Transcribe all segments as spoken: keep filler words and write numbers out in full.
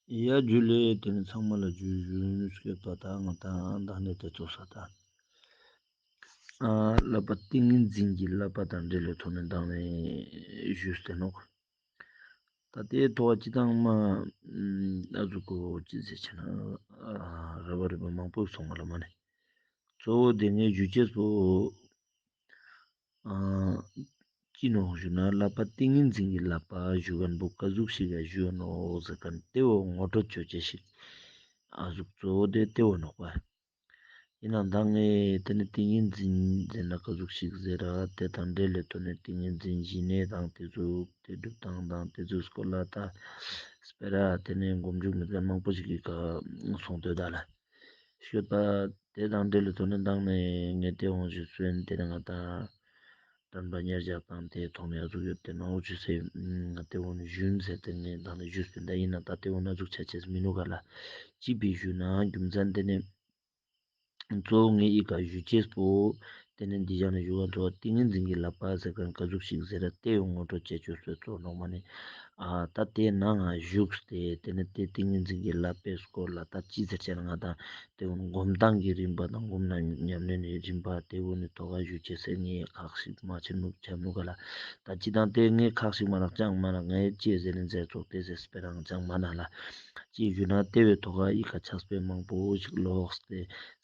ཡ་ཇུ་ལེ། དེ་ནི་ཚང་མ་ལ་ཇུ་ཇུ་སྐྱོད་པ་དང་ང་དང་དང་ནས་དེ་ཚོ་ས་དང་། ཨ་བསླབ་པ་ཏིང་ངེ་འཛིན་གྱི་བསླབ་པ་དང་འབྲེལ་ལོ་ཐོག་ནས་དང་ནས་ཞུས་ཏེ་ནོག་ད་དེའི་ཐོག་ཅི་དང་མ་ཨ་ཟུག་གོ་ཅི་ཟེར་ཆ་ན་ར་བ་རི་བ་མང་པོ་སོང་བ་ལ་མ་ནས་གཙོ་བོ་དེ་ངས་ཞུ་ཅེས་པོ། ཨ་ཅི་ནོག་ཞུ་ན་བསླབ་པ་ཏིང་ངེ་འཛིན་གྱི་བསླབ་པ་ཞུ་མཁན་པོ་ཀ་ཟུག་ཞིག་ག་ཞུ་ནོག་ཟེར་མཁན་དེ་བོ་ངོ་སྤྲོད་ཅོ་ཅེས་ཤིག་ཨ་ཟུག་གཙོ་བོ་དེ་དེ་བོ་ནོག་པ། ཡིན་ནའང་ད་ངས་དེ་ནི་ཏིང་ངེ་འཛིན་ཟེར་ན་ཀ་ཟུག་ཞིག་ཟེར་ར་དེ་དང་འབྲེལ་ལེ་ཐོག་ནས་ཏིང་ངེ་འཛིན་ཞི་གནས་དང་དེ་ཟུག་དེ་སྒྲུབ་སྟངས་དང་དེ་ཟུག་སྐོར་ལ་ད་སྤེ་ར་དེ་ནས་མགོ་མཇུག་མེད་མཁན་མང་པོ་ཞིག་གི་ཀ་སོང་སྟེ་ད་ལ་ཤོད་པ། དེ་དང་འབྲེལ་ལེ་ཐོག་ནས་དང་ནས་ངས་དེ་འོང་ཞུས་སོན་དེ་ནས་ང་དང་དྲན་པ་ཉེར་བཞག་དང་དེ་ཐོག་ནས་ཨ་ཟུག་ཡོད་དེ་ནོག་ཞུས་སེ་ང་དེ་འོང་ཞུན་ཟེར་དེ་ངས་དང་ནས་ཞུས་སོན་ད་ཡིན་ན་ད་དེ་འོང་ན་ཟུག་ཆ་ཅེས་མི་ནུག་ག་ལ་ཅི་བི་ཞུ་ན་རྒྱུ་མཚན་དེ་ནས་གཙོ་བོ་ངས་ཨི་ཀ་ཞུ་ཅེས་པོ་དེ་ནས་འདི་ཞག་ནས་ཞུ་ག་འཚོ་བ་ཏིང་ངེ་འཛིན་གྱི་བསླབ་པ་ཟེར་མཁན་ཀ་ཟུག་ཞིག་ཟེར་ར་དེ་ཡོང་ངོ་སྤྲོད་ཅེས་ཅོས་སོ་གཙོ་ནོག་མ་ནས། ཨ་ད་དེ་ནང་ང་བཞུགས་ཏེ་དེ་ནས་དེ་ཏིང་ངེ་འཛིན་གྱི་བསླབ་པའི་སྐོར་ལ་ད་ཅི་ཟེར་ཆ་ན་ང་དང་དེ་བོ་སྒོམ་སྟངས་ཀྱི་རིམ་པ་དང་སྒོམ་ན་ཉམས་ལེན་ནི་རིམ་པ་དེ་བོ་ནི་ཐོག་ག་ཞུ་ཅེས་སེ་ངས་ཁག་ཞིག་མ་ཆེ་ནུག་ཆ་ནུག་ག་ལ། ད་ཅི་དང་དེ་ངས་ཁག་ཞིག་མ་ནག་ཅང་མ་ནག་ངས་ཅི་ཟེར་ནི་ཟེར་ཚོགས་དེ་ཟེར་སྤེ་རང་ཅང་མ་ནག་ལ། ཅི་ཞུ་ན་དེ་བོའི་ཐོག་ག་ཨི་ཀ་ཕྱག་དཔེ་མང་པོ་ཞིག་ཀློག་སྟེ་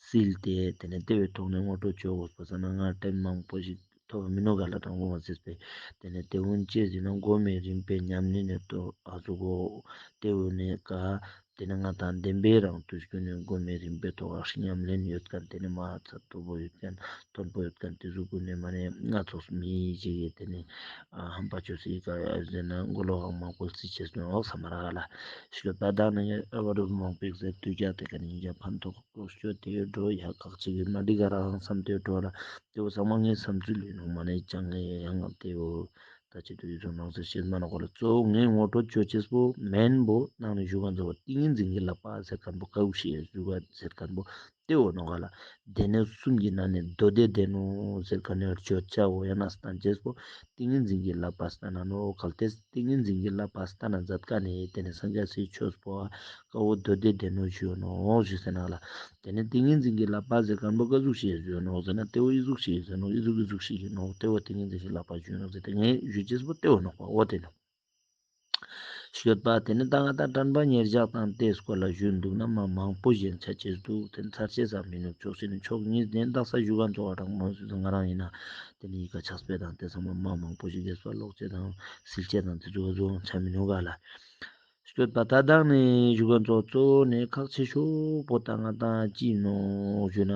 སིལ་ཏེ་དེ་ནས་དེ་བོའི་ཐོག་ནས་ངོ་སྤྲོད་ཅོ་དགོས་པ་ས་ན་ང་ཊེམ་མང་པོ་ཞིག་ཐོབ་མི་ནུག་ག་ལ་དྲང་པོ་མ་ཟེར་པས། དེ་ནས་དེ་འོང་ཅི་ཟེར་ན་སྒོམ་མེད་རིམ་པའི་ཉམས་ལེན་ནི་ཏོ་ཨ་ཟུག་གོ་དེ་འོང་ནས་ཀ་དེ་ནས་ང་དང་བདེན་པའི་རང་དུས་ཀུན་ནས་སྒོམ་མེད་རིམ་པའི་ཐོག་ཨ་ཤི་ཉམས་ལེན་ཡོད་མཁན་དེ་ནས་མ་ཚད་མཐོ་པོ་ཡོད་མཁན་མཐོན་པོ་ཡོད་མཁན་དེ་ཟུག་གུན་ནས་མ་ནས་ང་ཚོགས་མི་ཞིག་གི་དེ་ནས་ཧམ་པ་ཅོས་སི་ཀ་ཟེར་ན་མགོ་ལོག་མང་པོ་རྩི་ཅེས་ནོག་ས་མ་ར་ག་ལ་ཤོད་པ་ད་ནས་ཨ་བ་རུ་མང་པོ་ཟེར་དུས་ཀྱང་དེ་ཀ་ནས་ཡིན་ཀྱང་ཕན་ཐོགས་ཤོད་དེ་འགྲོ་ཡ་ཁག་ཅིག་གི་མ་འགྲིག་ག་རང་བསམ་དེ་འགྲོ་ལ། དེ་བོ་ཚང་མ་ངའི་བསམ་ཚུལ་ཡིན་ནོག་མ་ནས་ཅང་ངའི་ཡང་དེ་བོ་ད་ཅི་དུ་ཡིད་ཚོ་ནང་ཚེ་ཤེས་མ་ནོག་ག་ལ། གཙོ་བོ་ངའི་ངོ་སྤྲོད་ཅོ་ཅེས་པོ་མེན་པོ་ནང་ནས་ཞུ་ག་འཛོ་བ་ཏིང་ངེ་འཛིན་གྱི་བསླབ་པ་ཟེར་མཁན་པོ་ཀ་ཟུག་ཞིག་ཞུ་ག་ཟེར་མཁན་པོ་དེ་བོ་ནོག་ག་ལ། སྡེ་སྣོད་གསུམ་གྱི་ནང་ནས་མདོ་སྡེ་སྡེ་སྣོད་ཟེར་མཁན་ནི་བརྗོད་བྱ་བོ་ཡང་ན་སྟན་ཅེས་པོ་ཏིང་ངེ་འཛིན་གྱི་བསླབ་པ་སྟན་ན་ནོག་གལ་ཏེ་ཏིང་ངེ་འཛིན་གྱི་བསླབ་པ་སྟན་ན་མཛད་མཁན་ནི་དེ་ནས་སངས་རྒྱས་སི་ཆོས་པོ་ཀ་བོ་མདོ་སྡེ་སྡེ་སྣོད་ཞུ་ནོག་ཞུ་ཟེར་ན་ག་ལ། དེ་ནས་ཏིང་ངེ་འཛིན་གྱི་བསླབ་པ་ཟེར་མཁན་པོ་ཀ་ཟུག་ཞིག་ཡོད་ནོག་ཟེར་ན་དེ་བོ་ཨི་ཟུག་ཞིག་ཡོད་ནོག་ཨི་ཟུག་ཨི་ཟུག་ཞིག་ཡོད་ནོག་དེ་བོ་ཏིང་ངེ་འཛིན་གྱི་བསླབ་པ་ཞུ་ནོག་ཟེར་ཏེ་ངས་ཞུ་ཅེས་པོ་དེ་བོ་ནོག་པ་འོ་དེ་ནོག་ཤོད་པ། དེ་ནས་ད་ང་ད་དྲན་པ་ཉེར་བཞག་དང་དེའི་སྐོར་ལ་ཞུ་འདུག་ན་མ་མང་པོ་ཞིག་ཆ་ཅེས་འདུག་དེ་ཚར་ཅེས་ས་མི་ནུག་ཕྱོགས་ཤིག་ནས་ཕྱོགས་གཉིས་ནས་དག་ས་ཞུ་ག་འཛོ་བ་དྲང་མོ་ང་རང་ཡིན་ན་དེ་ནས་ཡི་ག་ཕྱག་དཔེ་དང་དེ་ཚང་མ་མ་མང་པོ་ཞིག་དགེ་སྤོ་ཀློག་ཅེས་དང་སིལ་ཅེས་དང་དེ་ཚོ་བཟོ་ཆ་མི་ནུག་ག་ལ། ཤོད་པ་ད་དང་ནས་ཞུ་ག་འཛོ་གཙོ་བོ་ནས་ཁག་ཆེ་ཤོས་པོ་ད་ང་ད་ཅི་ནོག་ཞུ་ན།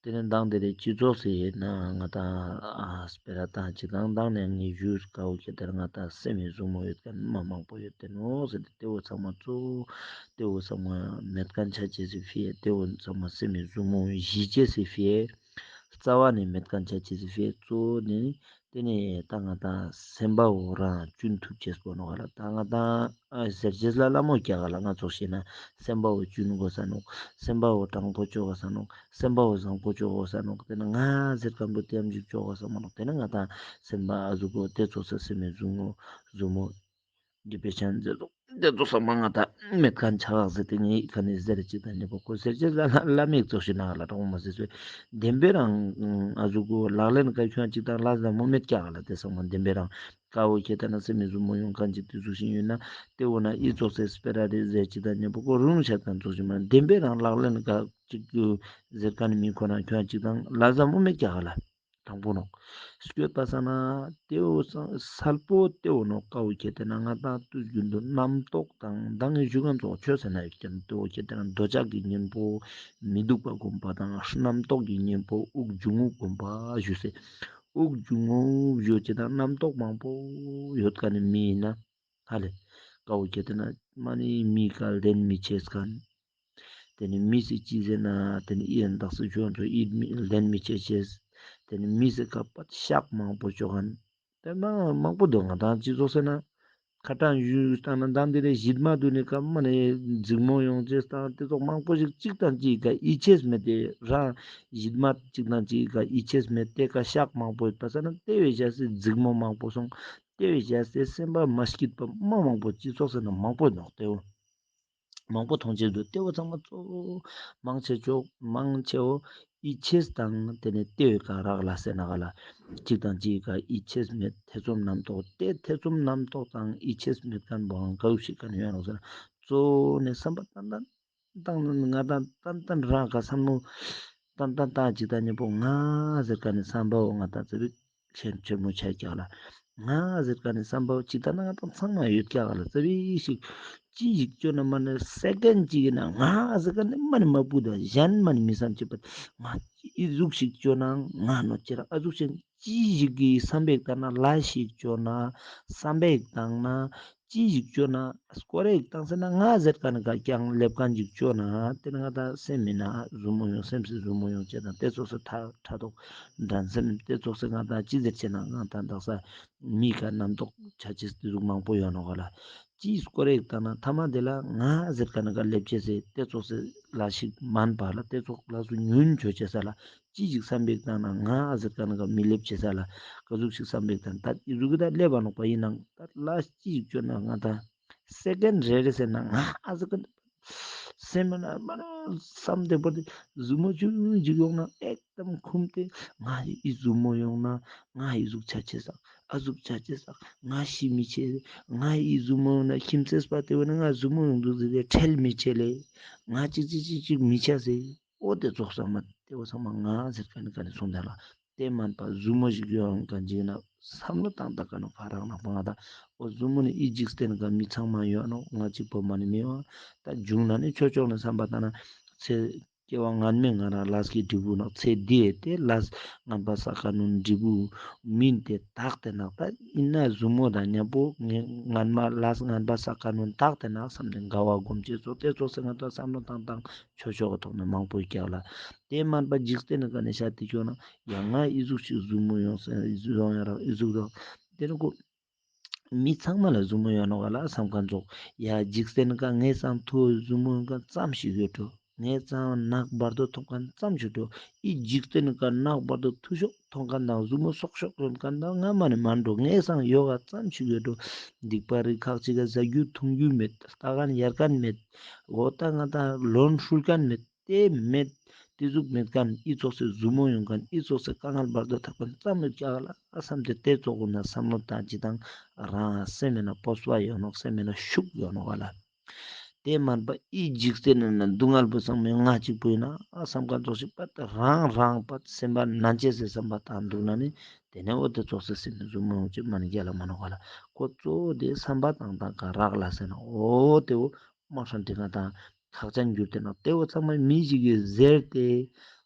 དེ་ནས་མདང་དེ་རེ་སྤྱི་ཚོགས་སི་ཡིན་ན་ང་ད་ཨ་སྤེ་ར་ད་ཅི་དང་མདང་ནས་ངས་ཞུས་ཀ་བོ་ཁྱེད་དེར་ང་ད་སེམས་མི་ཟུག་མོ་ཡོད་མཁན་མ་མང་པོ་ཡོད་དེ་ནོག་ཟེར་ཏེ་དེ་བོ་ཚང་མ་གཙོ་བོ་དེ་བོ་ཚང་མ་མེད་མཁན་ཆ་ཅེས་སི་ཕིའ་དེ་བོ་ཚང་མ་སེམས་མི་ཟུག་མོ་ཞི་ཅེས་སི་ཕིའ་རྩ་བ་ནས་མེད་མཁན་ཆ་ཅེས་སི་ཕིའ་གཙོ་བོ་ནི། དེ་ནས་ད་ང་ད་སེམས་པ་བོ་རང་གཅུན་ཐུབ་ཅེས་པོ་ནོག་ག་ལ། ད་ང་ད་ཨ་ཟེར་ཅེས་ལ་ལ་མོ་རྒྱག་ག་ལ་ང་ཚོ་ཤེས་ན་སེམས་པ་བོ་གཅུན་དགོས་ས་ནོག་སེམས་པ་བོ་དྲང་པོ་ཅོ་ག་ས་ནོག་སེམས་པ་བོ་བཟང་པོ་ཅོ་ག་ས་ནོག་དེ་ནས་ང་ཟེར་མཁན་པོ་དེ་ཡམ་ཞིག་ཅོ་ག་ས་མ་ནོག་དེ་ནས་ང་ད་སེམས་པ་ཨ་ཟུག་གོ་དེ་ཚོ་ས་སེམས་མི་ཟུག་མོ་ཟུག་མོ་ཌི་པེ་ཤན་ཟེར་ཚོགས་དེ་ཚོ་ཚང་མ་ང་ད་མེད་མཁན་ཆ་ག་ཟེར་ཏེ་ངས་ཁ་ནས་ཟེར་ཅིག་དང་ཉེ་པོ་ཁོ་ཟེར་ཅེས་ལ་ལ་མིག་ཚོགས་ཤིག་ན་ག་ལ་གྲོགས་མ་ཟེར་ཚོད་བདེན་པའི་རང་ཨ་ཟུག་གོ་ལག་ལེན་ཀ་ཁྱོད་ཅིག་དང་ལ་ཟ་མོ་མེད་ཀྱག་ག་ལ། དེ་ཚང་མ་བདེན་པའི་རང་ཀ་བོ་ཁྱེད་ལྟ་ན་སེམས་མི་ཟུག་མོ་ཡོང་མཁན་ཅིག་དེ་ཚོ་ཞིག་ཡོད་ན་དེ་འོ་ན་ཨི་ཚོགས་སེ་སྤེ་ར་རེ་ཟེར་ཅིག་དང་ཉེ་པོ་ཁོ་རུང་བཤད་མཁན་ཚོགས་ཤིག་མ་བདེན་པའི་རང་ལག་ལེན་ཀ་ཅིག་ཟེར་མཁན་མི་ཁོ་ན་ཁྱོད་ཅིག་དང་ལ་ཟ་མོ་མེད་ཀྱག་ག་ལ། དང་པོ་ནོག་སྐྱོད་པ་ས་ན་དེ་བོ་ས་སལ་པོ་དེ་བོ་ནོག་ཀ་བོ་ཁྱེད་དེ་ན་ང་དང་དུས་རྒྱུན་དུ་རྣམ་རྟོག་དང་མདང་ངས་ཞུ་མཁན་ཚོགས་ཆོས་ཟེར་ན་ཡོད་ཀྱང་དེ་བོ་ཁྱེད་དེ་ན་འདོད་ཆགས་ཀྱི་གཉེན་པོ་མི་སྡུག་པ་སྒོམ་པ་དང་རྣམ་རྟོག་གི་གཉེན་པོ་དབུགས་འབྱུང་རྔུབ་སྒོམ་པ་ཞུས་སེ་དབུགས་འབྱུང་རྔུབ་ཞུ་ཅེས་དང་རྣམ་རྟོག་མང་པོ་ཡོད་མཁན་ནི་མི་ཡིན་ན་ཧ་ལེ་ཀ་བོ་ཁྱེད་དེ་ན་མ་ནི་མི་ཀ་ལྡན་མི་ཆེས་མཁན། དེ་ནི་མི་སི་ཅི་ཟེར་ན་དེ་ནི་ཨི་ཡན་དག་སི་ཆོས་ཚོ་ཨི་ལྡན་མི་ཆེ་ཆེས། དེ་ནི་མི་སི་ཀ་པད་ཤག་མང་པོ་ཅོ་མཁན། དེ་མ་མང་པོ་འདུག་ང་དང་སྤྱི་ཚོགས་ཟེར་ན་ཁ་ཏང་ཞུས་བཏང་ན་མདང་དེ་རེ་ཞིད་མ་དུ་ནི་ཀ་མ་ནི་འཛིང་མོ་ཡོང་ཅེས་དང་དེ་ཚོགས་མང་པོ་ཞིག་གཅིག་དང་གཅིག་ག་ཡིད་ཆེས་མེད་དེ་རང་ཞིད་མ་གཅིག་དང་གཅིག་ག་ཡིད་ཆེས་མེད་དེ་ཀ་ཤག་མང་པོ་ཡོད་པ་ཟེར་ན་དེ་བས་བྱས་སེ་འཛིང་མོ་མང་པོ་སོང་དེ་བས་བྱས་སེ་སེམས་པ་མ་སྐྱིད་པ་མ་མང་པོ་སྤྱི་ཚོགས་ཟེར་ན་མང་པོ་འདུག་དེ་བོ། མང་པོ་མཐོང་ཅེས་འདུག། ཏེ་བོ་ཚང་མ་གཙོ་བོ་མང་ཆེ་ཅོག་མང་ཆེ་བོ་ཡིད་ཆེས་དང་ཏེ་ནེ་ཏེ་བོའི་ཀ་རག་ལས་ཟེར་ན་ག་ལ། གཅིག་དང་གཅིག་གི་ཀ་ཡིད་ཆེས་མེད། ཐེ་ཚོམ་རྣམ་རྟོག། ཏེ་ཐེ་ཚོམ་རྣམ་རྟོག་དང་ཡིད་ཆེས་མེད་ཁན་བོའང་ག་ཟུག་ཞིག་ཀ་ནེ་ཡོང་ནོག་ཟེར་ན། གཙོ་བོ་ནི་བསམ་པ་ཏན་ཏན་བཏང་ན་ང་དང་ཏན་ཏན་རང་ཀ་བསམ་བློ་ཏན་ཏན་བཏང་། གཅིག་དང་གཉིས་པོ་ང་ཟེར་ཁན་ནི་བསམ་པ་བོ་ང་དང་ཙ་པིག་ཆེན་ཆེན་མོ་ཆ་ཀྱག་ལ། ང་ཟེར་ཁན་ནི་བསམ་པ་བོ་གཅིག་དང་ང་དང་ཚང་མ་ཡོད་ཀྱག་ལ། ཙ་པིག་ཞིག་ཅི་ཞིག་ཅོ་ན་མ་ནེ་སེ་ཀེན་གཅིག་ཨིན་ན་ང་ཟེར་ཁན་ནི་མ་ནེ་མ་བུད་ད་གཞན་མ་ནེ་མི་བསམ་ཅེས་པ། ང་ཨི་ཟུག་ཞིག་ཅོ་ན་ང་ནོག་ཅེས་ར། ཨ་ཟུག་ཅན་ཅི་ཞིག་གི་བསམ་པའི་ལྟར་ན་ལས་ཤིག་ཅོ་ན་བསམ་པའི་བཏང་ན་ཅི་ཞིག་ཅོ་ན་སྐོར་རེ་བཏང་ཟེར་ན་ང་ཟེར་ཁན་ནི་ཀ་ཀྱང་ལེབ་ཁན་ཞིག་ཅོ་ན་ཏེ་ནེ་ང་དང་སེམས་མི་ན་ཟུར་མོ་ཡོང་། སེམས་སི་ཟུར་མོ་ཡོང་ཅེས་དང་ཏེ་ཙོགས་སི་ཐ་ཕྲག་དོག་འགྲན་སེམས་ཏེ་ཙོགས་སི་ང་དང་ཅི་ཟེར་ཅེས་ན་ང་དང་དག་ས་མི་ཀ་རྣམ་རྟོག་ཆ་ཅེས་ཏེ་ཟུག་མང་པོ་ཡོང་ནོག་ག་ལ། ཅི་སྐོར་རེ་བཏང་ན་ཐ་མ་ཏེ་ལ་ང་ཟེར་ཁན་ནི་ཀ་ལེབ་ཅེས་སི་ཏེ་ཙོགས་སི་ལས་ཤིག་མན་པ་ལ། ཏེ་ཙོགས་ལས་སུ་ཉུང་ཅོ་ཅེས་ས་ལ། ཅི་ཞིག་བསམ་པའི་བཏང་ན་ང་ཟེར་ཁན་ནི་ཀ་མི་ལེབ་ཅེས་ས་ལ། ག་ཟུག་ཞིག་བསམ་པའི་བཏང་ད་ཨི་ཟུག་གི་ད་ལེབ་བ་ནོག་པ་ཨིན་ནང་ད་ལས་ཅི་ཞིག་ཅོ་ན་ང་དང་སེ་ཀེན་རེ་རེ་ཟེར་ན་ང་ཟེར་ཁན་སེམས་ན་མ་ན་བསམ་ཏེ་བོར་ཏེ་ཟུར་མོ་ཅུང་ཅིག་ཡོང་ན་ཨེག་དམ་ཁུམ་སྟེ་ང་ཨི་ཟུར་མོ་ཡོང་ན་ང་ཨི་ཟུག་ཆ་ཅེས་ས། ཨ་ཟུག་ཆ་ཅེས་ས། ང་ཤི་མི་ཆེ། ང་ཨི་ཟུར་མོ་ཡོང་ན་ཁྱིམ་མཚེས་པ་ཏེ་བོ་ནི་ང་ཟུར་མོ་ཡོང་དུག་ཟེར་ཏེ་ཁྲེལ་མི་ཆེ་ལེ། ང་ཅིག་ཅིག་ཅིག་ཅིག་མི་ཆ་ཟེར། འོ་ཏེ་ཙོགས་ས་མ་ཏེ་བོ་ཚང་མ་ང་ཟེར་ཁན་ནི་ཀ་ནེ་སོང་ད་ལ། ཏེ་མན་པ་ཟུར་མོ་ཞིག་ཡོང་ཁན་ཅིག་ན་བསམ་བློ་བཏང་ད་ཀ་ནོག་ཕ་རག་ན་པ་ང་དང་འོ་ཟུར་མོ་ནི་ཨི་འཇིག་རྟེན་ཀ་མི་ཚང་མ་ཡོད་ནོག། ང་གཅིག་པོ་མ་ནེ་མི་ཡོང་། ད་བྱུང་ན་ནི་ཆོས་ཕྱོགས་ནེ་བསམ་པ་བཏང་ན་ཚེ་སྐྱེ་བ་སྔན་མའི་ང་རང་ལས་ཀྱི་འབྲས་བུ་ནོག། ཚེ་འདིའི་ཏེ་ལས་ངན་པ་བསགས་ཁན་ནི་འབྲས་བུ་མིན་ཏེ་དག་ཏེ་ནག། ད་ཨིན་ན་ཟུར་མོ་དང་ཉམ་པོ་ངན་མ་ལས་ངན་པ་བསགས་ཁན་ནི་དག་ཏེ་ནག་བསམ་སྟེ་དགའ་བ་སྒོམ་ཅེས་ཙོགས་ཏེ་ཙོགས་སེ་ང་དང་བསམ་བློ་བཏང་བཏང་ཆོས་ཕྱོགས་ཀྱི་ཐོག་ནེ་མང་པོ་ཀྱག་ལ། ཏེ་མན་པ་འཇིག་རྟེན་ནི་ཀ་ནེ་ཤ་ཏེ་ཁྱོད་ན་ཡང་ང་ཨི་ཟུག་ཞིག་ཟུར་མོ་ཡོང་ཟེར་ཨི་ཟུག་ཡོང་ཡ་རག་ཨི་ཟུག་རག་ཏེ་ནི་ཀོ་མི་ཚང་མ་ལ་ཟུར་མོ་ཡོང་ནོག་ག་ལ་བསམ་ཁན་ཙོགས། ཡ་འཇིག་རྟེན་ནི་ཀ་ངའི་སང་ཐུ་ཟུར་མོ་ཡོང་ཁན་ཙམ་ཞིག་ཡོད་འགྲོ། ངའི་སང་ནག་བར་དོ་ཐོབ་ཁན་ཙམ་ཞིག་འགྲོ། ཨི་འཇིག་རྟེན་ནི་ཀ་ནག་བར་དོ་ཐུ་ཤོག་ཐོང་ཁན་དང་ཟུར་མོ་སོག་ཤོག་ཡོང་ཁན་དང་ང་མ་ནེ་མན་འགྲོ། ངའི་སང་ཡོ་ག་ཙམ་ཞིག་ཡོད་འགྲོ། སྡིག་པ་རིགས་ཁག་ཅིག་ག་ཟ་རྒྱུ་འཐུང་རྒྱུ་མེད། ལྟ་ཁན་ཡར་ཁན་མེད། འོ་ད་ང་དང་ལོན་ཧྲུལ་ཁན་མེད། ཏེ་མེད། ཏེ་ཟུག་མེད་ཁན་ཨི་ཙོགས་སེ་ཟུར་མོ་ཡོང་ཁན་ཨི་ཙོགས་སེ་དཀའ་ངལ་བར་དོ་ཐོབ་ཁན་ཙམ་མེད་ཀྱག་ལ་བསམ་སྟེ་ཏེ་ཙོགས་ཀུན་ན་བསམ་བློ་བཏང་ཅིག་དང་རང་སེམས་མེད་ན་སྤོབས་པ་ཡོང་ནོག། སེམས་མེད་ན་ཤུགས་ཡོང་ནོག་ག་ལ། ཏེ་མན་པ་ཨི་འཇིག་རྟེན་ནི་ན་སྡུག་བསྔལ་པོ་ཚང་མ་ང་གཅིག་པོ་ཨིན་ན་བསམ་ཁན་ཙོགས་ཤིག་པ་རང་རང་པ་སེམས་པ་ནན་ཅེས་སི་བསམ་པ་བཏང་འདུག་ན་ནི་ཏེ་ནེ་འོ་ཏེ་ཙོགས་སེ་སེམས་ནི་ཟུར་མོ་ཡོང་ཅེས་མ་ནེ་རྒྱལ་ལ་མ་ནོག་ག་ལ། ཁོ་གཙོ་བོ་ཏེ་བསམ་པ་བཏང་བཏང་ཀ་རག་ལས་ཟེར་ན་འོ་ཏེ་འོ་མ་ཧྲན་ཏེ་ང་དང་ཁག་ཅན་གྱུར་ཏེ་ན་ཏེ་བོ་ཚང་མ་མི་ཞིག་གི་ཟེར་ཏེ་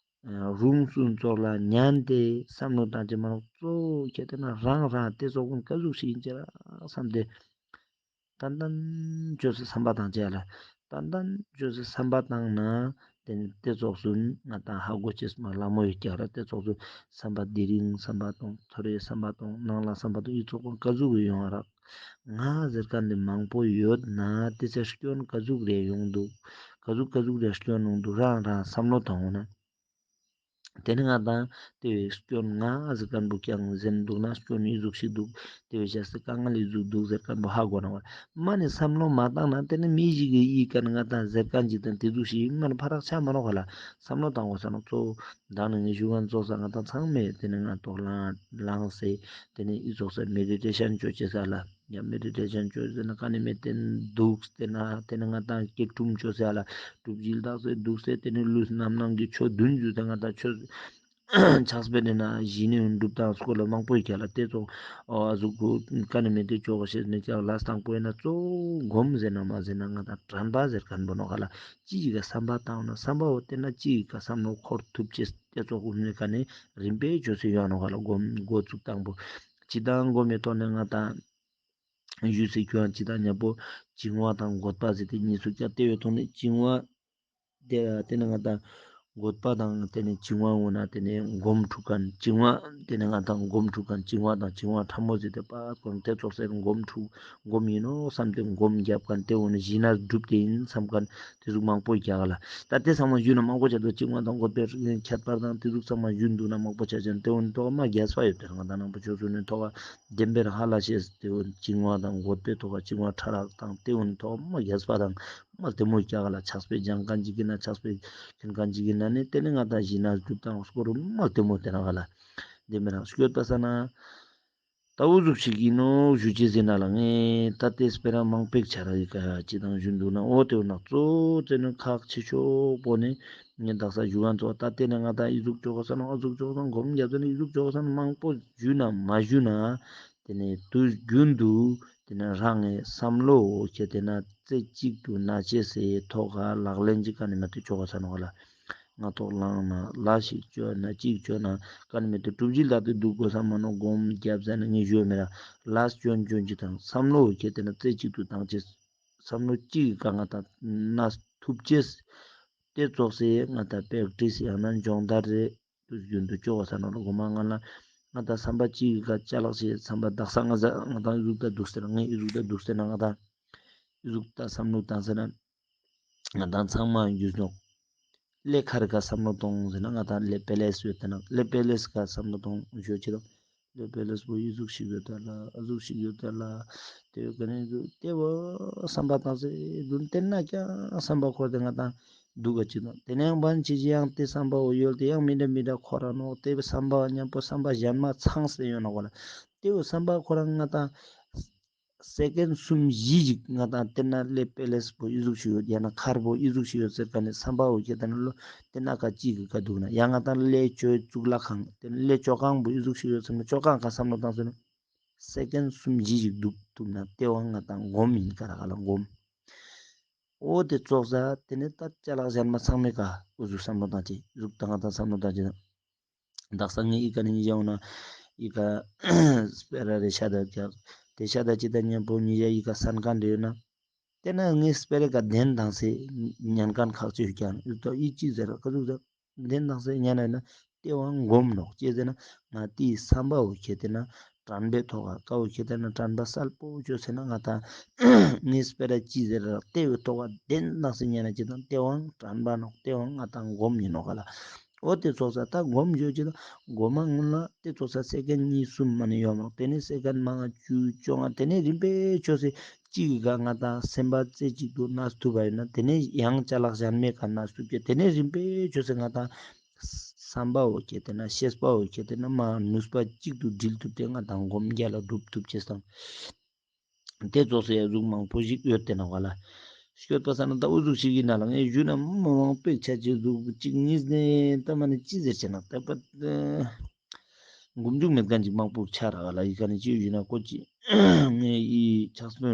རུང་སུན་ཙོགས་ལ་ཉན་ཏེ་བསམ་བློ་བཏང་ཅེས་མ་ནོག། གཙོ་བོ་ཁྱེད་ཏེ་ན་རང་རང་ཏེ་ཙོགས་ཀུན་ཀ་ཟུག་ཞིག་ཨིན་ཅེས་ར་བསམ་སྟེ་ཏན་ཏན་ཅོས་སེ་བསམ་པ་བཏང་ཅེས་ལ་ཏན་ཏན་ཅོས་སེ་བསམ་པ་བཏང་ན་ཏེ་ནེ་ཏེ་ཙོགས་སུ་ང་དང་ཧ་གོ་ཅེས་མ་ལ་མོ་ཡོད་ཀྱག་ར། ཏེ་ཙོགས་སུ་བསམ་པ་དེ་རིང་བསམ་པ་བཏང་ཐོ་རེ་བསམ་པ་བཏང་ནང་ལ་བསམ་པ་བཏང་ཨི་ཙོགས་ཀུན་ཀ་ཟུག་གི་ཡོང་བ་རག། ང་ཟེར་ཁན་ནི་མང་པོ་ཡོད་ན་ཏེ་ཚེ་སྐྱོན་ཀ་ཟུག་རེ་ཡོང་དུག། ཀ་ཟུག་ཀ་ཟུག་རེ་སྐྱོན་ཡོང་དུག། རང་རང་བསམ་བློ་བཏང་འོ་ན། ཏེ་ནེ་ང་དང་ཏེ་བོའི་སྐྱོན་ང་ཟེར་ཁན་བོ་ཀྱང་ཟེར་དུག་ན་སྐྱོན་ཨི་ཟུག་ཞིག་དུག། ཏེ་བོའི་ཤ་སྟེ་དཀའ་ངལ་ཨི་ཟུག་དུག་ཟེར་ཁན་བོ་ཧ་གོ་ན་བ། མ་ནེ་བསམ་བློ་མ་བཏང་ན་ཏེ་ནེ་མི་ཞིག་གི་ཨི་ཀ་ནེ་ང་དང་ཟེར་ཁན་ཅིག་དང་ཏེ་ཟུག་ཞིག་མ་ནེ་ཕ་རག་ཆ་མ་ནོག་ག་ལ། བསམ་བློ་བཏང་འོ་ས་ན་གཙོ་བོ་ད་ནི་ངའི་ཞུ་ཁན་ཙོགས་ས་ང་དང་ཚང་མས་ཏེ་ནེ་ང་ཏོག་ལངས་ལངས་སེ་ཏེ་ནེ་ཨི་ཙོགས་སེ་མེ་ཌི་ཊེ་ཤན་ཅོ་ཅེས་ས་ལ། ཡང་མེ་ཌི་ཊེ་ཤན་ཅོས་ཟེར་ན་ཀ་ནེ་མེད་ཏེ་དུག་སྟེ་ན་ཏེ་ནེ་ང་དང་སྐྱིལ་ཀྲུང་ཅོས་ཟེར་ལ་གྲུབ་ཅིག་ལྟག་སེ་དུག་སྟེ་ཏེ་ནེ་ལུས་རྣམ་སྣང་གི་ཆོས་བདུན་ཞུ་སྟེ་ང་དང་ཆོས་ཕྱག་དཔེ་ནེ་ན་གཞི་ནེ་སྒྲུབ་དང་སྐོར་ལ་མང་པོ་ཡོད་ཀྱག་ལ། ཏེ་ཙོགས་ཨ་ཟུག་གུ་ཀ་ནེ་མེད་ཏེ་ཅོ་ག་ཤེས་མེད་ཀྱག་ལ། དང་པོ་ཡིན་ན་གཙོ་བོ་སྒོམ་ཟེར་ན་མ་ཟེར་ན་ང་དང་དྲན་པ་ཟེར་ཁན་བོ་ནོག་ག་ལ། ཅི་ཞིག་ག་བསམ་པ་བཏང་ན་བསམ་པ་བོ་ཏེ་ན་ཅི་ཞིག་ག་བསམ་བློ་འཁོར་ཐུབ་ཅེས་ཏེ་ཙོགས་གུ་ནེ་ཀ་ནེ་རིམ་པས་ཅོས་སེ་ཡོང་ནོག་ག་ལ། སྒོམ་འགོ་བཙུགས་དང་པོ། སྤྱིར་བཏང་སྒོམ་མེ་ཐོག་ནེ་ང་དང་ཞུས་སེ་ཁྱོད་སྤྱིར་བཏང་ཉམ་པོ་བྱིང་བ་དང་རྒོད་པ་ཟེར་ཏེ་གཉིས་སུ་ཀྱང་ཏེ་བོའི་ཐོག་ནེ་བྱིང་བ་ཏེ་ཏེ་ནེ་ང་དང་རྒོད་པ་དང་ཏེ་ནེ་བྱིང་བ་འོ་ན་ཏེ་ནེ་སྒོམ་འཁྲུག་ཁན་བྱིང་བ་ཏེ་ནེ་ང་དང་སྒོམ་འཁྲུག་ཁན་བྱིང་བ་དང་བྱིང་བ་ཕྲ་མོ་ཟེར་ཏེ་པ་ཀོན་ཏེ་ཙོགས་སེ་སྒོམ་འཁྲུག་སྒོམ་ཡིན་ནོག་བསམ་སྟེ་སྒོམ་རྒྱབ་ཁན་ཏེ་འོ་ནེ་གཞི་ནེ་སྒྲུབ་སྟེ་ཡིན་བསམ་ཁན་ཏེ་ཟུག་མང་པོ་རྒྱག་ག་ལ། ད་ཏེ་ཚང་མ་ཞུས་ན་མང་པོ་ཆ་དུག། བྱིང་བ་དང་རྒོད་པའི་ཁྱད་པར་དང་ཏེ་ཟུག་ཚང་མ་ཞུས་དུག་ན་མང་པོ་ཆ་ཅན་ཏེ་འོ་ནེ་ཐོག་མ་རྒྱས་པ་ཡོད་པའི་ང་དང་ནང་པ་ཆོས་སུ་ནི་ཐོག་བདེན་པའི་ཧ་ལ་ཤེས་ཏེ་འོ་བྱིང་བ་དང་རྒོད་པའི་ཐོག་བྱིང་བ་ཕྲ་རགས་དང་ཏེ་འོ་ནེ་ཐོག་མ་རྒྱས་པ་དང་ མ་ལྟད་མོ་ཀྱག་ག་ལ། ཕྱག་དཔེ་སྦྱང་མཁན་ཅིག་ཨིན་ན་ཕྱག་དཔེ་མཁྱེན་མཁན་ཅིག་ཨིན་ན་ནི་ཏེ་ནེ་ང་ཏང་ཞི་གནས་སྒྲུབ་སྟངས་སྐོར་མ་ལྟད་མོ་ཏེ་ན་ག་ལ། ཏེ་མེ་རང་སྐྱོད་པ་ས་ན། ད་འུ་ཟུག་ཞིག་ཨིན་ནོག་ཞུ་ཅེས་ཟེར་ན་ལ། ངས་ད་ཏེ་སྤེ་ར་མང་པོ་ཞིག་ཆ་ར་ཡི་ག་ཅི་དང་ཞུ་འདུག་ན། འོ་ཏེ་འོ་ན་གཙོ་བོ་ཏེ་ནི་ཁག་ཆེ་ཤོས་པོ་ནི་ངས་དག་ས་ཞུ་མཁན་ཚོ་ད་ཏེ་ནི་ང་ཏང་འི་ཟུག་ཅོ་གོས་ས་ནོག་འ་ཟུག་ཅོ་གོས་ས་ནོག་སྒོམ་རྒྱབ་ས་ནི་འི་ཟུག་ཅོ་གོས་ས་ནོག་མང་པོ་ཞུ་ན་མ་ཞུ་ན། ཏེ་ནི་དུས་རྒྱུན་དུ་ཏེ་ནི་རང་ངི་བསམ་བློ་འོ་ཁྱེར་ཏེ་ན་རྩེ་གཅིག་ཏུ་ན་ཅེས་སི་ཐོག་ག་ལག་ལེན་ཅིག་ག་ནི་མ་ཏེ་ཅོ་གོས་ས་ནོག་ག་ལ། སྔ་ཐོག་ལངས་ན་ལས་ཤིག་ཅོ་ན་ཅིག་ཅོ་ན་ག་ནི་མེད་དེ་གྲུབ་གཞི་ལ་དེ་འདུག་དགོས་ས་མ་ནོག་སྒོམ་རྒྱབ་ཟ་ནི་ངས་ཞུ་མེད་ར། ལས་ཅོན་ཅོན་ཅིག་དང་བསམ་བློ་ཁྱེར་ཏེ་ན་རྩེ་གཅིག་ཏུ་བཏང་ཅེས། བསམ་བློ་གཅིག་གི་ཀ་ང་ཏང་ན་ཐུབ་ཅེས། དེ་ཙོགས་སེ་ང་ཏང་པེག་ཏྲིས་ཡང་ན་སྦྱོང་བརྡར་རེ་དུས་རྒྱུན་དུ་ཅོ་གོས་ས་ནོག་ལ། གོ་མ་ང་ལ་ང་ཏང་བསམ་པ་གཅིག་གི་ཀ་ཅ་ལག་ཅིག་བསམ་པ་དག་ས་ང་ཟ་ང་ཏང་འི་ཟུག་ད་འདུག་ཟེར་ན་ངས་འི་ཟུག་ད་འདུག་ཟེར་ན་ང་ཏང་འི་ཟུག་ད་བསམ་བློ་བཏང་ཟེར་ན། ང་ཏང་ཚང་མ་རྒྱུས་ནོག་ཀླད་ཁར་ཀ་བསམ་བློ་གཏོང་ཟེར་ན་ང་ཏང་ཀླད་པེ་ལེས་ཡོད་དེ་ན་ཀླད་པེ་ལེས་ཀ་བསམ་བློ་གཏོང་ཞོ་ཅི་དང་། ཀླད་པེ་ལེས་པོ་འི་ཟུག་ཞིག་ཡོད་དེ་ལ་ཨ་ཟུག་ཞིག་ཡོད་དེ་ལ། ཏེ་ཡོད་ཀ་ནི་ཏེ་བོ་བསམ་པ་བཏང་སེ་དུན་ཏེ་ན་ཀྱང་བསམ་པ་འཁོར་ཏེ་ང་ཏང་འདུག་ག་ཅི་དང་། ཏེ་ནེ་ཡང་བན་ཅི་ཅི་ཡང་ཏེ་བསམ་པ་བོ་ཡོད་དེ་ཡང་མི་འདྲ་མི་འདྲ་འཁོར་ར་ནོག་ཏེ་བོ་བསམ་པ་ཉམ་པོ་བསམ་པ་གཞན་མ་ཚང་སེ་ཡོད་ན་གོ་ལ། ཏེ་བོ་བསམ་པ་ཁོ་རང་ང་ཏང་སེ་ཀེན་གསུམ་བཞི་ཞིག་ང་ཏང་ཏེ་ན་ཀླད་པེ་ལེས་པོ་འི་ཟུག་ཞིག་ཡོད་ཡང་ན་ཁར་པོ་འི་ཟུག་ཞིག་ཡོད་ཟེར་ཀ་ནི་བསམ་པ་འོ་ཁྱེར་ཏེ་ན་ལོ་ཏེ་ན་ཀ་ཅིག་གི་ཀ་འདུག་ན་ཡང་ང་ཏང་ཀླད་ཅོ་གཙུག་ལག་ཁང་ཏེ་ན་ཀླད་ཅོ་ཁང་པོ་འི་ཟུག་ཞིག་ཡོད་ཟེར་ན་ཅོ་ཁང་ཀ་བསམ་བློ་བཏང་ཟེར་ན་སེ་ཀེན་གསུམ་བཞི་ཞིག་འདུག་ཐུབ་ན་ཏེ་བོ་ང་ཏང་སྒོམ་ཨིན་ཀ་ར་ག་ལ་སྒོམ། འོ་ཏེ་ཙོགས་ས་ཏེ་ནེ་ད་ཅ་ལག་གཞན་མ་ཚང་མའི་ཀ་འུ་ཟུག་བསམ་བློ་བཏང་ཅེས་འུ་ཟུག་ད་ང་ཏང་བསམ་བློ་བཏང་ཅེས་ན། དག་ས་ངས་འི་ཀ་ནི་ཉི་ཞ་འོ་ན་འི་ཀ་སྤེ་ར་རེ་ཤ་ད་ཀྱག་ཏེ་ཤ་ད་ཅི་ད་ཉམ་པོ་ཉི་ཞ་འི་ཀ་སན་ཁན་རེ་ཡོད་ན། ཏེ་ན་ངས་སྤེ་ར་ཀ་དེན་དང་སེ་ཉན་ཁན་ཁག་ཅིག་ཡོད་ཀྱག་ན་འུ་ཏོ་འི་ཅི་ཟེར་ཀ་ཟུག་ཟེར་དེན་དང་སེ་ཉན་ན་ཡོད་ན་ཏེ་བོ་སྒོམ་ནོག་ཅི་ཟེར་ན་ང་ཏིའི་བསམ་པ་བོ་ཁྱེར་ཏེ་ན་དྲན་པའི་ཐོག་ཀ་བོ་ཁྱེར་ཏེ་ན་དྲན་པ་གསལ་པོ་ཅོས་ཟེར་ན་ང་ཏང་ངས་སྤེ་ར་ཅི་ཟེར་ར་ཏེ་བོའི་ཐོག་ཀ་དེན་དང་སེ་ཉན་ན་ཅི་དང་ཏེ་བོ་དྲན་པ་ནོག་ཏེ་བོ་ང་ཏང་སྒོམ་ཨིན་ནོག་ག་ལ། འོ་ཏེ་ཙོགས་ས་ད་སྒོམ་ཞོ་ཅི་ད་སྒོམ་མ་སྔོན་ལ་ཏེ་ཙོགས་ས་སེ་ཀེན་གཉིས་གསུམ་མ་ནེ་ཡོད་མ་ནོག་ཏེ་ནེ་སེ་ཀེན་མང་ང་བཅུ་བཅོ་ལྔ་ཏེ་ནེ་རིམ་པས་ཆོས་སེ་གཅིག་གི་ཀ་ང་ཏང་སེམས་པ་རྩེ་གཅིག་ཏུ་ན་ཐུབ་པ་ཡོད་ན་ཏེ་ནེ་ཡང་ཅ་ལག་གཞན་མའི་ཀ་ན་ཐུབ་ཀྱི་ཏེ་ནེ་རིམ་པས་ཆོས་སེ་ང་ཏང་བསམ་པ་བོ་ཁྱེར་ཏེ་ན་ཤེས་པ་བོ་ཁྱེར་ཏེ་ན་མ་ནུས་པ་གཅིག་ཏུ་སྒྲིལ་ཐུབ་སྟེ་ང་ཏང་སྒོམ་རྒྱལ་ལ་སྒྲུབ་ཐུབ་ཅེས་དང་། ཏེ་ཙོགས་སེ་ཡ་ཟུག་མང་པོ་ཞིག་ཡོད་དེ་ན་ག་ལ། སྐྱོད་པ་ས་ན་ད་འུ་ཟུག་ཞིག་ཨིན་ན་ལ་ངས་ཞུ་ན་མ་མང་པོ་ཆ་ཅེས་ཟུག་གཅིག་གཉིས་ནེ་ད་མ་ནེ་ཅི་ཟེར་ཅེ་ན་ད་པ་མགོ་མཇུག་མེད་ཁན་ཅིག་མང་པོ་ཆ་ར་ག་ལ། འི་ཀ་ནེ་ཅི་ཞུ་ན་ཀོ་ཅི་ངས་འི་ཕྱག་དཔེ་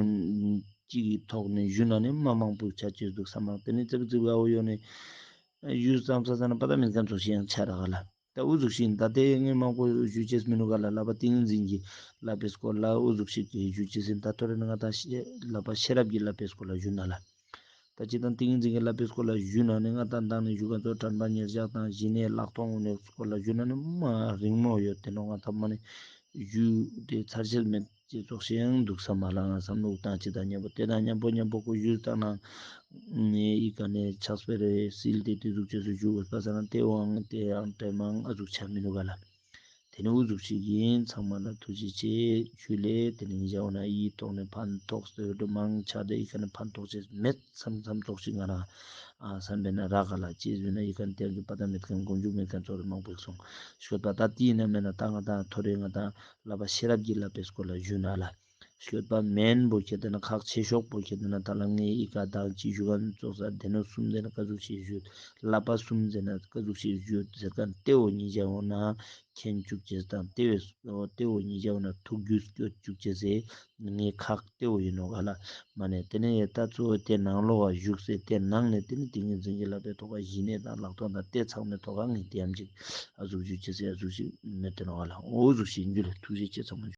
ཅིག་གི་ཐོག་ནེ་ཞུ་ན་ནི་མ་མང་པོ་ཆ་ཅེས་ཟུག་བསམ་མ་ཏེ་ནེ་ཙབ་ཙིབ་ག་འོ་ཡོད་ནེ་ཞུ་ཙམ་ས་ས་ན་པ་ད་མེད་ཁན་ཙོགས་ཤིག་ཡང་ཆ་ར་ག་ལ། ད་འུ་ཟུག་ཤིག་ད་ཏེ་ངས་མང་པོ་ཞུ་ཅེས་མི་ནུག་ག་ལ། བསླབ་པ་ཏིང་ངེ་འཛིན་གྱི་བསླབ་པའི་སྐོར་ལ་འུ་ཟུག་ཤིག་གི་ཞུ་ཅེས་ཨིན། ད་ཐོ་རེ་ནི་ང་ཏང་ཤེ་བསླབ་པ་ཤེས་རབ་ཀྱི་བསླབ་པའི་སྐོར་ལ་ཞུ་ན་ལ། ད་ཅི་དང་ཏིང་ངེ་འཛིན་གྱི་བསླབ་པའི་སྐོར་ལ་ཞུ་ན་ནི་ང་ཏང་མདང་ནེ་ཞུ་ཁན་ཚོ་དྲན་པ་ཉེར་བཞག་དང་ཞི་གནས་ལྷག་མཐོང་གི་སྐོར་ལ་ཞུ་ན་ནི་མ་རིང་མོ་ཡོད་དེ་ནོག་ང་ཏང་མ་ནེ་ཞུ་ཏེ་ཚར་ཅེས་མེད། ཅེས་ཙོགས་ཤིག་ཡང་འདུག་ས་མ་ལ་ང་བསམ་བློ་བཏང་ཅེས་དང་མཉམ་པོ་ཏེ་དང་མཉམ་པོ་མཉམ་པོ་ཁོ་ཞུས་བཏང་ན་ནི་འི་ཀ་ནེ་ཕྱག་དཔེ་རེ་སིལ་ཏེ་ཏེ་ཟུག་ཅེས་སུ་ཞུ་དགོས་པ་ས་ན་ཏེ་བོའང་ཏེ་ཡང་ཏེ་མང་ཨ་ཟུག་ཆ་མི་ནུག་ག་ལ། ཏེ་ནེ་འུ་ཟུག་ཤིག་ཨིན། ཚང་མ་ལ་ཐུགས་རྗེ་ཆེ་ཞུ་ལེ། ཏེ་ནེ་ཨིན་ཞའོ་ན་འི་ཐོག་ནེ་ཕན་ཐོགས་ཏེ་མང་ཆ་ཏེ་འི་ཀ་ནེ་ཕན་ཐོགས་ཅེས་མེད་བསམ་བསམ་ཙོགས་ཤིག་ང་རང་ཨ་བསམ་པའི་ན་རག་ག་ལ། ཅི་ཟེར་ན་འི་ཀ་ནེ་ཏེ་ཡང་པ་ད་མེད་ཁན་མགོ་མཇུག་མེད་ཁན་ཚོར་མང་པོ་སོང་ཤོད་པ། ད་ཏེ་ཨིན་ན་མེད་ན་ད་ང་ཏང་ཐོ་རེ་ང་ཏང་བསླབ་པ་ཤེས་རབ་ཀྱི་བསླབ་པའི་སྐོར་ལ་ཞུ་ན་ལ། ཤོད་པ་མེན་པོ་ཁྱེར་ཏེ་ན་ཁག་ཆེ་ཤོས་པོ་ཁྱེར་ཏེ་ན་ད་ལ་ངས་འི་ཀ་དང་ཅི་ཞུ་ཁན་ཙོགས་ས་སྡེ་སྣོད་གསུམ་ཟེར་ན་ཀ་ཟུག་ཤིག་ཞུ། བསླབ་པ་གསུམ་ཟེར་ན་ཀ་ཟུག་ཤིག་ཞུ་ཟེར་ཁན་ཏེ་བོ་ཉིད་ཀྱང་འོ་ན་མཁྱེན་བཅུག་ཅེས་དང་ཏེ་བོ་ཏེ་བོ་ཉིད་ཀྱང་འོ་ན་ཐུགས་རྒྱུས་སྐྱོད་བཅུག་ཅེས་སི་ངའི་ཁག་ཏེ་བོ་ཨིན་ནོག་ག་ལ། མ་ནེ་ཏེ་ནེ་ད་གཙོ་བོ་ཏེ་ནང་ལོགས་ཀ་བཞུགས་སེ་ཏེ་ནང་ནེ་ཏེ་ནེ་ཏིང་ངེ་འཛིན་གྱི་བསླབ་པའི་ཐོག་ཀ་ཞི་གནས་དང་ལྷག་མཐོང་དང་ཏེ་ཚང་མའི་ཐོག་ཀ་ངས་ཏེ་ཡམ་ཅིག་ཨ་ཟུག་ཞུ་ཅེས་སི་ཨ་ཟུག་ཞིག་མེད་དེ་ནོག་ག་ལ། འོ་ཟུག་ཞིག་འཇུ་ལེ། ཐུགས་རྗེ་ཆེ་ཚང་མ།